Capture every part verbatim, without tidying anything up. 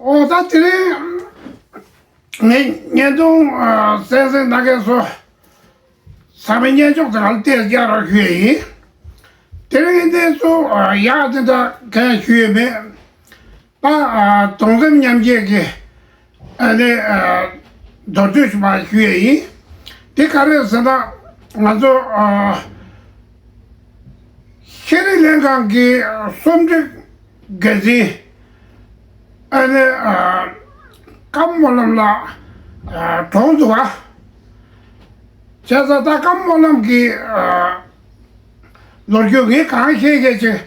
ཨོ་ད་དེ་རིང་ངས་བརྙན་ཐུང་གསན་གཟིགས་གནང་མཁན་ཚོ་ཚང་མའི་སྙན་ལྕོག་དང་བལྟས་རྒྱག་རོགས་ཞུ་ཡས་ཡིན། དེ་རིང་འདི་ཚོ་ཡག་དེ་འདྲ་གང་ཞུ་ཡས་མེད། ད་གདུང་སེམས་མཉམ་སྐྱེད་ཀྱི་ཨ་ནི་མདོར་བསྡུས་ཤིག་མར་ཞུ་ཡས་ཡིན། དེ་ག་རེ་ཟེར་ན་ང་ཚོ་ཤེས་རིག་ལྷན་ཁང་གི་རྩོམ་སྒྲིག་འགན་འཛིན་ཨ་ནི་ཨ་ཀརྨ་སྨོན་ལམ་ལགས་ཨ་གྲོངས་འདུག་བ། བྱས་ཙང་ད་ཀརྨ་སྨོན་ལམ་གྱི་ཨ་ལོ་རྒྱུས་ངས་གང་ཤེས་ཤེས་ཅིག་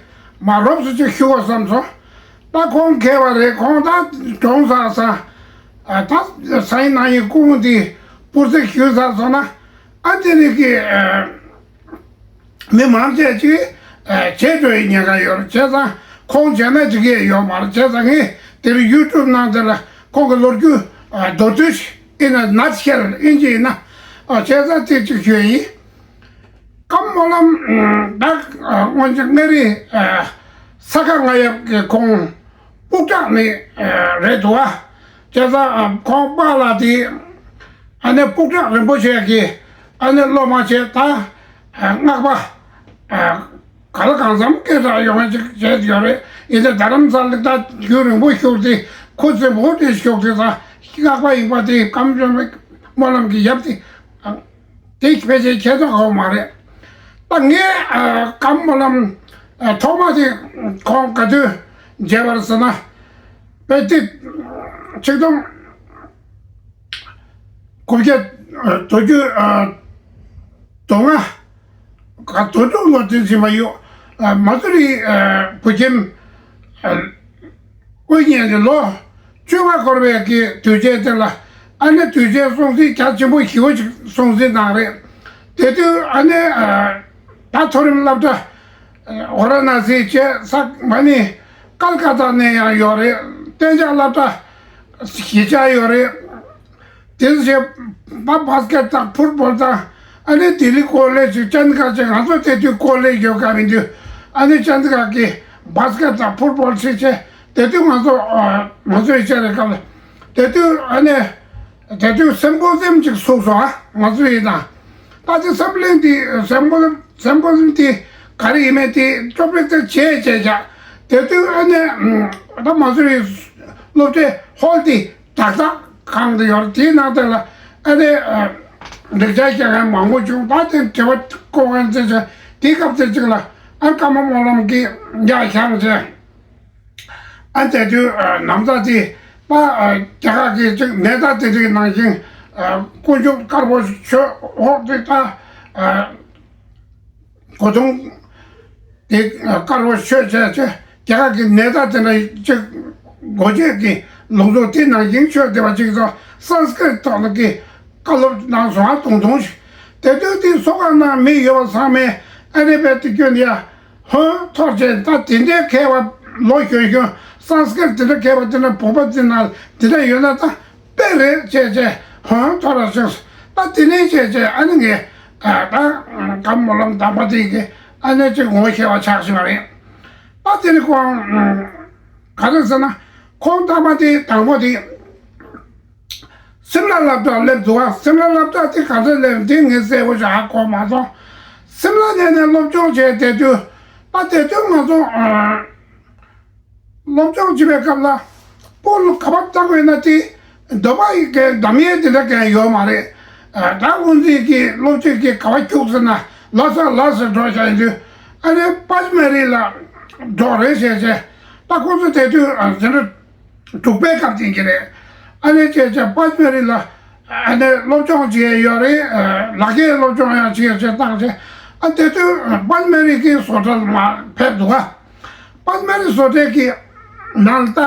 མར་རོབ་ཙམ་ཅིག་ཞུ་དགོས་བསམ་སོང་། ད་ཁོང་མཁས་པ་རེད། ཁོང་ད་གྲོངས་ཚར་ཙང་ཨ་ད་ཟ་ཡི་ན་ཡི་སྐུ་ངོ་འདི་སྤུར་ཚིག་ཞུས་ཚར་སོང་ན་ཨ་དེ་རིགས་ཀྱི་ཨ། མི་མང་ཆེ་ཅིག་བྱེད་འགྲོ་ཡི་ཉེན་ཁ་ཡོད་རེད། བྱས་ཙང་ཁོང་བྱས་ན་འགྲིག་གི་ཡོད་མ་རེད། བྱས་ཙང་ངས་དེར་ཡུ་ཊུབ་ནང་དེ་ལ་ཁོང་གི་ལོ་རྒྱུས་མདོར་བསྡུས་ཤིག in a nutshell ཨིན་ཇི་ཡིན་ན་བྱས་ཙང་དེ་ཅིག་ཞུ་ཡི། ཀརྨ་སྨོན་ལམ་ད་སྔོན་ཆད་མངའ་རིས་ས་ག་རྔ་ཡབ་ཀྱི་ཁོང་སྤུག་གྲགས་ནས་རེད་འདུག་བ། བྱས་ཙང་ཁོང་པཱ་ལགས་དེ་ཨ་ནེ་སྤུག་གྲགས་རིན་པོ་ཆེ་གི་ཨ་ནེ་སློབ་མ་བྱས་ད་སྔགས་པ་ག་ལ་གང་འཚམ་སྐད་གྲགས་ཡོང་བ་ཅིག་བྱས་ཡོད་རེད། ཡིན་ནའི་རྡ་རམ་ས་ལ་ད་རྒྱུན་རིང་པོ་བཞུགས་ཏེ་ཁུ་སིམ་པོ་དེ་བཞུགས་ཏེ་ད་སྔགས་པ་ཡིན་པ་དེ་ཀརྨ་སྨོན་ལམ་གྱི་ཡབ་དེ། དེ་ཕལ་ཆེར་ཁྱེད་ཚོ་གོ་མ་རེད། ད་ངས་ཨ་ཀརྨ་སྨོན་ལམ་ཨ་ཐོག་མ་དེ་ཁོང་ག་དུས་མཇལ་བར་ཟེར་ན། དཔེ་དེབ་ཆིག་སྟོང་དགུ་བརྒྱ་ཨ་དོན་བརྒྱད་ཨ་དོན་ལྔ་ག་དོན་དྲུག་ལོ་དེ་ཟིན་པ་ཡོད། ཨ་མ་སུ་རི་ཨ་བུ་ཁྱིམ་ཨ། དབུ་བརྙེས་ནས་ལོ་བཅོ་ལྔ་འཁོར་བའི་གི་དུས་ཆེན་དེ་ལ་ཨ་ནེ་དུས་ཆེན་སྲུང་བརྩི་རྒྱ་ཆེན་པོ་ཞེ་པོ་ཅིག་སྲུང་བརྩི་གནང་རེད། དེ་དུས་ཨ་ནེ་ད་མཐོ་རིམ་སློབ་གྲྭ་ཝ་ར་ཎ་སི་བཅས་ས་མ་ནི་ཀལ་ཀ་ཏ་ནས་ཡང་ཡོད་རེད། གཏན་འཇགས་སློབ་གྲྭ་གཞིས་ཆགས་ཡོད་རེད། དེ་ཚོ་བྱས་ད་བཱ་སི་ཀེ་ཊི་དང་ཕུཊ་བོལ་དང་ཨ་ནི་ལྡི་ལི་ཀོ་ལེ་ཇི་ཅན་ཀ་ཅན་ང་ཚོ་དེ་དུས་ཀོ་ལེ་ཇི་ཡོད་ག་མི་འདུག་ཨ་ནི་ཅན་ཀ་གི་བཱ་སི་ཀེ་ཊི་དང་ཕུཊ་བོལ་ཚིག་བྱས་དེ་དུས་ང་ཚོ་ང་ཚོ་ཡི་ཆ་རེ་སྐབས་དེ་དུས་ཨ་ནི་དེ་དུས་སེམ་པོ་སེམ་ཅིག་ཚུགས་སོང་ཨ་ང་ཚོ་ཡི་དང་ད་ཅི་སེམ་པོ་སེམ་དེ་སེམ་པོ་སེམ་པོ་སེམ་དེ་ག་རེ་ཡིན་མེད་དེ་ཅོ་པེ་ཏེ་བྱས་བྱས་བྱ་དེ་དུས་ཨ་ནི་ད་ང་ཚོ་ཡི་སློབ་གྲྭའི་ཧོལ་དེ། བྲག་ཐག་གང་དུ་ཡོད་དེའི་ནང་དེ་ལ་ཨ་ནི་ལེགས་ཆ་རྒྱག་མཁན་མང་པོ་བྱུང་། ད་དེ་དྲི་བ་བཀོད་མཁན་ཚོས་དེའི་སྐབས་དེ་གཅིག་ལ་ཨ་ཀརྨ་སྨོན་ལམ་གྱི་ཡ་བཞེངས་བྱས་ཨ་དེ་དུས་ནམ་ཟླ་དེ་ད་རྒྱ་གར་གྱི་གཅིག་ནད་ཟླ་དེ་དུས་ནང་བཞིན་དཀོན་མཆོག་དཀར་པོ་ཆོས་འོག་དེ་ད། སྒོ་ཐུང་དེ་དཀར་པོ་ཆོས་བྱས་བྱས་རྒྱ་གར་གྱི་ནད་ཟླ་དེ་འདྲ་ཅིག་སྒོ་འབྱེད་ཀྱི་ལུང་ཚོ་དེ་ནང་བཞིན་ཆོས་སྡེ་པ་ཅིག་ཚོ་སཾ་སྐྲྀ་ཏ་ཐོག་ལ་གི་བཀའ་སློབ་གནང་སོང་ཨ་དུང་དུང་ཞིག་དེ་དུས་དེ་ཚོགས་ཁང་ནང་མི་ཡོད་པ་ཚང་མས་ཨ་ནི་དཔེ་དེ་སྐྱོན་ཡ་ཧོན་ཐོར་བྱས་ད་དེ་འདྲའི་མཁས་པ་ལོ་གཞོན་གཞོན་སཾ་སྐྲྀ་དེ་འདྲ་མཁས་པ་དེ་འདྲ་བོད་པ་དེ་ནང་དེ་འདྲ་ཡོད་ན་ད། དཔེ་རེད་ཅེས་བྱས་ཧོན་ཐོར་ར་ཞིག་ད་དེ་ནས་བྱས་བྱས་ཨ་ནི་ངས་ད་ཀརྨ་སྨོན་ལམ་དམ་པ་དེ་གི་ཨ་ནི་ཅིག་ངོ་ཤེས་པ་ཆགས་བཞག་རེད། ད་དེ་ནི་ཁོང་ག་རེ་ཟེར་ན་ཁོང་ཐ་མ་དེ་དང་པོ་དེ་སིམ་ལ་སློབ་གྲྭར་སླེབས་འདུག་བ། སིམ་ལ་སློབ་གྲྭ་དེ་ག་ཚོད་སླེབས་དེ་ངས་གསལ་པོ་ཞིག་ཧ་གོ་མ་སོང་། སིམ་ལ་ནས་ནས་སློབ་སྦྱོང་བྱས་དེ་དུས་ད་དེ་དུས་ང་ཚོ། སློབ་སྦྱོང་བྱེད་པའི་སྐབས་ལ་སྤོ་ལོ་ག་པར་བཏང་དགོས་ན་དེ་འདོད་པ་ཡི་གེ་འདམ་ཡས་དེ་འདྲ་གང་ཡོད་མ་རེད། ད་དབུ་འཛིན་གྱི་སློབ་ཁྲིད་ཀྱི་ག་པར་རྒྱུགས་ཟེར་ན་ལ་ས་ལ་ས་འགྲོ་བཞག་ཡིན་དུས་ཨ་ནི་པཱ་ཇི་མ་རི་ལ་འགྲོ་རེད་བྱས་བྱས་ད་ཁོ་ཚོ་དེ་དུས་དེ་འདྲ་འབྲུག་པའི་སྐབས་དེ་གི་རེད། ཨ་ནི་བྱས་བྱས་པཱ་ཇི་མ་རི་ལ་ཨ་ནི་སློབ་སྦྱོང་བྱས་ཡོད་རེད། ལག་ཁྱེར་སློབ་སྦྱོང་ཡང་བྱས་བྱས་བཏང་བྱས་ཨ་དེ་དུས་པཱ་ཇི་མ་རི་གི་བཟོ་གྲྭ་ལ་མར་ཕེབས་འདུག་ག་པཱ་ཇི་མ་རི་བཟོ་གྲྭའི་གི་ནང་ལ་ད་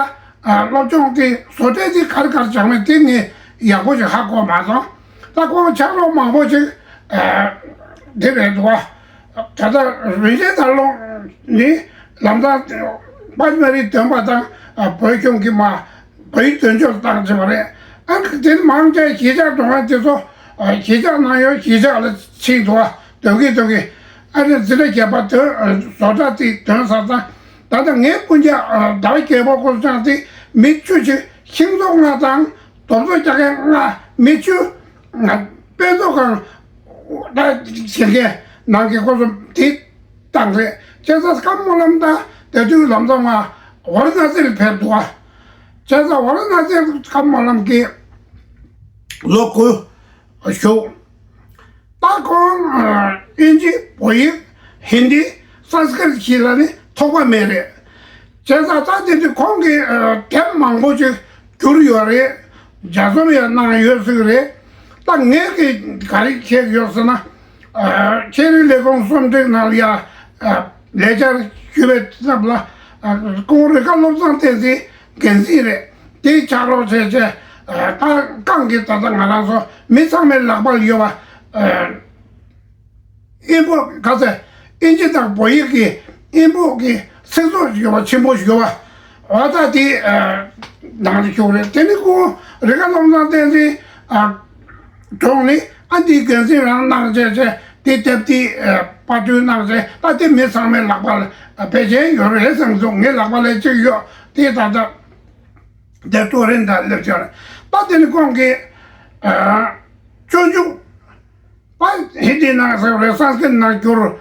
སློབ་སྦྱོང་དེ་བཟོ་གྲྭའི་དེ་ག་རེ་ག་རེ་སྦྱངས་མིན་དེ་ངས་ཡག་པོ་ཞིག་ཧ་གོ་མ་སོང་། ད་ཁོང་ཕྱག་རོགས་མང་པོ་ཞིག་དེ་རེད་འདུག་བ། ད་ལྟ་རིན་ཆེན་དར་ལུང་ནི་ལམ་སང་པཱ་ཇི་མ་རི་འདོན་པ་དང་བོད་གཞུང་གི་མ་བོད་ཡིག་འདོན་ཆོག་བཏང་བྱས་པ་རེད། ཨ་དེ་མང་ཆེ་གཞིས་ཆགས་འགྲོ་མཁན་དེ་ཚོ་གཞིས་ཆགས་ནང་ཡོད་གཞིས་ཆགས་ལ་ཕྱིན་འདུག་བ། དོན་གྱིས་དོན་གྱིས་ཨ་ནི་འཛིན་གྲྭ་བརྒྱད་པ་དོན་བཟོ་གྲྭ་དེ་དོན་ས་དང་ད་ལྟ་ངའི་སྤུན་ཀྱག་ཟླ་བ་རྒྱལ་པོ་ཁོ་ཚོ་ཅང་དེ་མི་བཅུ་ཞིག་ ཤིང་བཟོ་ལྔ་དང་རྡོ་བཟོ་རྒྱག་མཁན་ལྔ། མི་བཅུ། ང་དཔེ་བཟོ་ཁང་ད་བྱེད་མཁན་ནང་གི་སྐོར་སོ་དེ་བཏང་རེད། བྱས་ཙང་བཀའ་སྨོན་ལམ་ད་དེ་དུས་ལམ་སང་ང་ཝཱ་ར་ཎ་སིར་ཕེབས་འདུག་བ། བྱས་ཙང་ཝཱ་ར་ཎ་སིར་བཀའ་སྨོན་ལམ་གྱི་ལོ་དགུ་བཞུགས། ད་ཁོང་ཨ་དབྱིན་ཇི། བོད་ཡིག། ཧིན་དི། སཾ་སྐྲྀཏ་བཞི་ལ་ནི་ཐོགས་པ་མེད་རེད། བྱས་ཙང་ད་དེ་དུས་ཁོང་གིས་ཨ་དེབ་མང་པོ་ཅིག་བསྒྱུར་ཡོད་རེད། ལྗགས་རྩོམ་ཡང་གནང་ཡོད་ཟེར་གི་རེད། ད་ངས་ཀྱིས་ག་རེ་བཤད་ཀྱི་ཡོད་ཟེར་ན། ཨ་ཤེས་རིག་ལས་ཁུངས་རྩོམ་སྒྲིག་ནང་ལ་ཡ་ཨ་ལས་བཅར་ཞུས་པའི་སྐབས་ལ། ཨ་ཁོང་རི་ཁ་བློ་བཟང་བསྟན་འཛིན་འགན་འཛིན་རེད། དེའི་ཕྱག་རོགས་བྱས་བྱས། ཨ་ད་རྐང་གི་ད་ལྟ་ང་རང་ཚོ་མི་ཚང་མའི་ལག་པར་ཡོད་པ། ཨ་དབྱིན་པོ་ག་ཚད། དབྱིན་ཇི་དང་བོད་ཡིག་གི་དབྱིན་པོ་གི་ཚིག་མཛོད་ཡོད་པ་ཆེན་པོ་ཞིག་ཡོད་པ། འོ་ད་དེ་ཨ་ནང་ལ་བཞུགས་རེད། དེ་ནི་ཁོང་རི་ཁ་བློ་བཟང་བསྟན་འཛིན་ཨ་གྲོངས་ནི་ཨ་འདིའི་འགན་འཛིན་རང་གནང་བྱས་བྱས། དེ་དེབ་དེ་ཨ་པར་སྐྲུན་གནང་བྱས། ད་དེ་མི་ཚང་མའི་ལག་པ་ལ་ཕལ་ཆེར་ཡོད་རེད་བསམ་སོང་། ངའི་ལག་པ་ལ་གཅིག་ཡོད། དེ་ད་ལྟ་དེ་ཏུ་རིན་ད་སླེབས་ཆོག་རེད། ད་དེ་ནི་ཁོང་གིས་ཨ་སྤྱོད་འཇུག་པ་ཧིན་དི་ནང་ཟེར་བ་རེད། སཾ་སྐྲྀཏ་ནང་བསྒྱུར།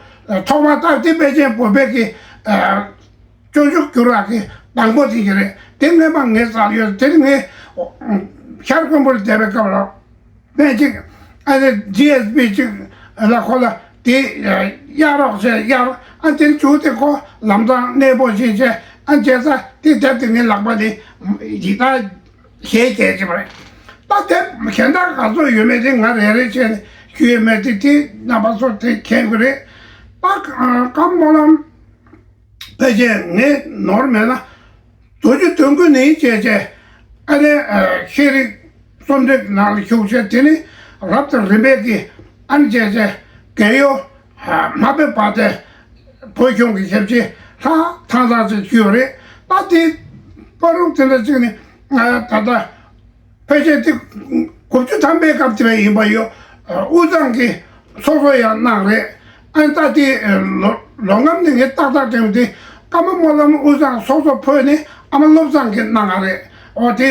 ཐོག་མ་ད་དེ་པེ་ཅིན་བོད་པའི་གི་ཨ་སྤྱོད་འཇུག་བསྒྱུར་བ་གི་དང་པོ་དེ་གི་རེད། དེ་སྔོན་མ་ངས་བཙལ་ཡོད། དེ་ནི་ངས་ཤར་ཀོང་པོར་བསྡད་པའི་སྐབས་ལ། ཕན་ཅིག་ཨ་ནི་ཇི་ཨེས་པི་ཅིག་ལ་ཁོ་ལ་དེ་གཡར་རོགས་བྱས། གཡར་ཨ་དེ་བྱུང་སྟེ་ཁོ་ལམ་སང་གནས་སྤོ་བྱས་བྱས། ཨ་བྱས་ཙང་དེ་དེབ་དེ་ངའི་ལག་པ་ནས་ཡིག་ཐག་ཞལ་བརྒྱད་ཅིག་མ་རེད། ད་དེབ་གཞན་དག་ག་ཚོད་ཡོད་མེད་དེ་ང་རེ་རེ་བྱས་ནས་ཞུ་ཡས་མེད་དེ། དེ་རྣམ་པ་ཚོ་དེ་མཁྱེན་གི་རེད། ད་བཀའ་སྨོན་ལམ་ཕལ་ཆེར་ངས་ནོར་མེད་ན་མདོ་རྒྱུད་དོན་ཀུན་ནི་བྱས་བྱས། ཨ་ནི་ཤེས་རིག་རྩོམ་སྒྲིག་ནང་ལ་ཞུགས་བྱས། དེ་ནི་རབ་དང་རིམ་པས་ཀྱི་ཨ་ནི་བྱས་བྱས་རྒན་ཡོལ་མ་ཕེབས་བར་དེ་བོད་གཞུང་གི་ཞབས་ཕྱི་ལྷག་ཐང་ཐང་ཅིག་ཞུས་ཡོད་རེད། ད་དེ་བར་དུ་དེ་འདྲ་ཅིག་ནི་ད་ལྟ་ཕལ་ཆེར་དེ་དགུ་བཅུ་ཐམ་པའི་སྐབས་དེ་བས་ཡིན་པ་ཡོད། དབུས་གཙང་གི་ཚོགས་གཙོ་ཡང་གནང་རེད། ཨ་ནི་ད་དེ་ལོ་ལོ་ངམ་ནི་ངས་ཏག་ཏག་དྲན་མི་འདུག། ཀརྨ་སྨོན་ལམ་དབུས་གཙང་ཚོགས་གཙོ་ཕུད་ནི་ཨ་མ་བློ་བཟང་གིས་གནང་བ་རེད། འོ་དེ་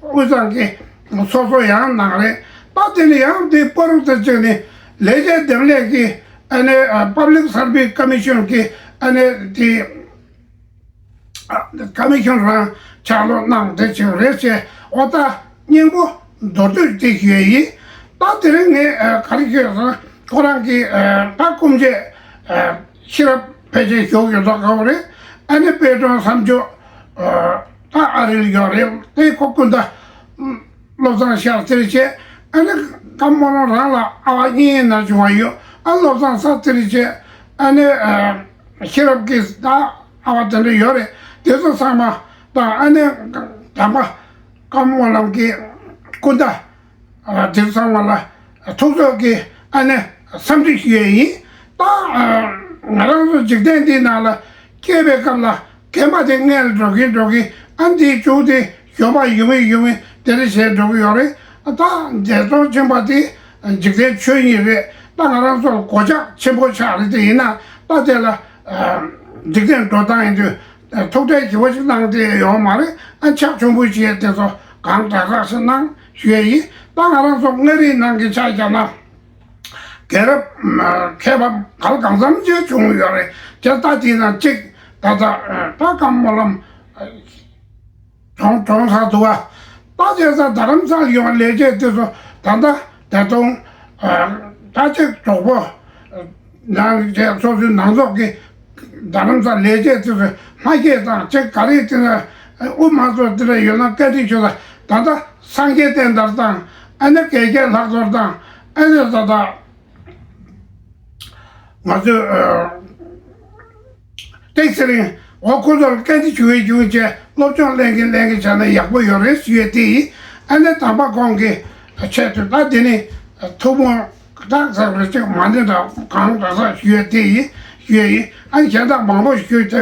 དབུས་གཙང་གི་ཚོགས་གཙོ་ཡང་གནང་རེད། ད་དེ་ནི་ཡང་དེ་བར་དུ་ཅིག་ནི་ལས་བྱེད་འདེམས་ལས་ཀྱི་ཨ་ནི་Public Service Commission གི་ཨ་ནི་དེ་ཀ་མི་ཤོན་རང་ཕྱག་ལོག་གནང་བསྡད་ཅིག་རེད་ཅེས། འོ་ད་སྙིང་པོ་མདོར་བསྡུས་དེ་ཞུ་ཡས་ཡིན། ད་དེ་རིང་ངས་ཨ་ག་རེ་ཞུས་ཟེར་ན། ཁོ་རང་གི་ཨ་ད་སྐུ་མཆེད་ཨ་ཤེས་རབ་ཕལ་ཆེར་བཞུགས་ཡོད་མདོག་ཁ་པོ་རེད། ཨ་ནི་དཔལ་སྒྲོན་བསམ་སྦྱོར་ཨ་ད་ཨ་རིར་ཡོད་རེད། དེ་ཁོ་སྐུ་ཟླ་བློ་བཟང་ཤར་རྩེར་བྱས། ཨ་ནི་ཀརྨ་སྨོན་ལམ་རང་ལ་ཨ་བ་གཉིས་ན་བྱུང་བ་ཡོད། ཨ་བློ་བཟང་ས་རྩེར་བྱས། ཨ་ནི་ཨ་ཤེས་རབ་ཀྱི་ད་ཨ་བ་དེ་འདྲ་ཡོད་རེད། དེ་ཚོ་ཚང་མ་དང་། ཨ་ནི་དམ་པ་ཀརྨ་སྨོན་ལམ་གྱི་སྐུ་ཟླ་ཨ་དེ་ཚོ་ཚང་མ་ལ་ཐུགས་ཚོགས་ཀྱི་ཨ་ནི་འཚམས་འདྲི་ཞུ་ཡས་ཡིན། ད་ཨ་ང་རང་ཚོ་འཇིག་རྟེན་འདིའི་ནང་ལ་སྐྱེས་པའི་སྐབས་ལ་རྒན་པ་དེ་སྔོན་ལ་འགྲོ་གིན་འགྲོ་གིན། ཨ་འདིའི་མཇུག་དེ་གཞོན་པ་ཡོང་གིན་ཡོང་གིན་དེ་འདྲ་བྱས་འགྲོ་གི་ཡོད་རེད། ད་འདས་གྲོངས་ཕྱིན་པ་དེ་འཇིག་རྟེན་ཆོས་ཉིད་རེད། ད་ང་རང་ཚོར་གོད་ཆག་ཆེན་པོ་ཆགས་རེད། དེ་ཡིན་ན་ད་དེ་ལ་འཇིག་རྟེན་འགྲོ་སྟངས་ཡིན་དུས་ཐུགས་ཁྲལ་ཞེ་པོ་ཞིག་གནང་དེ་ཡོད་མ་རེད། ཨ་ཆག་ཆུང་པོ་བྱས་དེ་ཚོ་གང་དྲག་དྲག་ཞིག་གནང་ཞུ་ཡས་ཡིན། ད་ང་རང་ཚོ་མངའ་རིས་ནང་གི་ཆ་བཞག་ན། རྒན་རབས་མཁས་པ་ག་ལ་གང་འཚམ་ཅིག་བྱུང་ཡོད་རེད། དེ་ལྟ་དེ་ན་གཅིག་ད་ལྟ་ད་ཀརྨ་སྨོན་ལམ་གྲོངས་གྲོངས་ཚར་འདུག་བ། ད་བྱས་ཙང་རྡ་རམ་ས་ལ་ཡོང་ལས་བྱེད་དེ་ཚོ་ད་ལྟ་ད་དུང་ད་ཅིག་གྲོགས་པོ་ནང་བྱས་སོ་སོའི་ནང་ཚོགས་ཀྱི་རྡ་རམ་ས་ལ་ལས་བྱེད་དེ་ཚོ་མ་སྐྱེས་དང་ཅིག་ག་རེ་དེ་ན་དབུ་མ་ཚོ་དེ་འདྲ་ཡོད་ན་བཀའ་འདྲི་ཞུ་ད། ད་ལྟ་སངས་རྒྱས་བསྟན་དར་དང་། ཨ་ནི་དགེ་རྒྱས་ལྷག་རྡོར་དང་། ཨ་ནི་ད་ལྟ་ང་ཚོས་ཨ་ཏེག་ཚེ་རིང་། འོ་ཁོ་ཚོར་བཀའ་འདྲི་ཞུ་གི་ཞུ་གི་བྱས། སློབ་སྦྱོང་ལེན་གི་ལེན་གི་བྱས་ན་ཡག་པོ་ཡོད་རེད་ཞུ་ཡས་དེ་ཡིན། ཨ་ནི་དམ་པ་ཁོང་གི་ཆེད་དུ་ད་དེ་ནི་ཐུགས་སྨོན་གྲངས་ཚར་བ་ཅིག་མ་འདི་འདྲ་གང་འདྲ་ས་ཞུ་ཡས་དེ་ཡིན། ཞུ་ཡས་ཡིན། ཨ་ནི་གཞན་དག་མང་པོ་ཞུ་ཆ་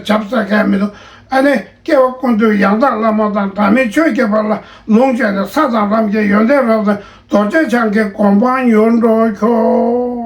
ཆ་བྱབ་ས་གལ་མི་འདུག། ཨ་ནི་སྐྱེ་བ་ཀུན་ཏུ་ཡང་དག་བླ་མ་དང་། འབྲལ་མེད་ཆོས་ཀྱི་དཔལ་ལ་ལོངས་སྤྱོད་ནས། ས་དང་ལམ་གྱི་ཡོན་ཏན་རབ་ཏུ་རྡོ་རྗེ་འཆང་གི་གོ་འཕང་མྱུར་འགྲུབ་ཤོག།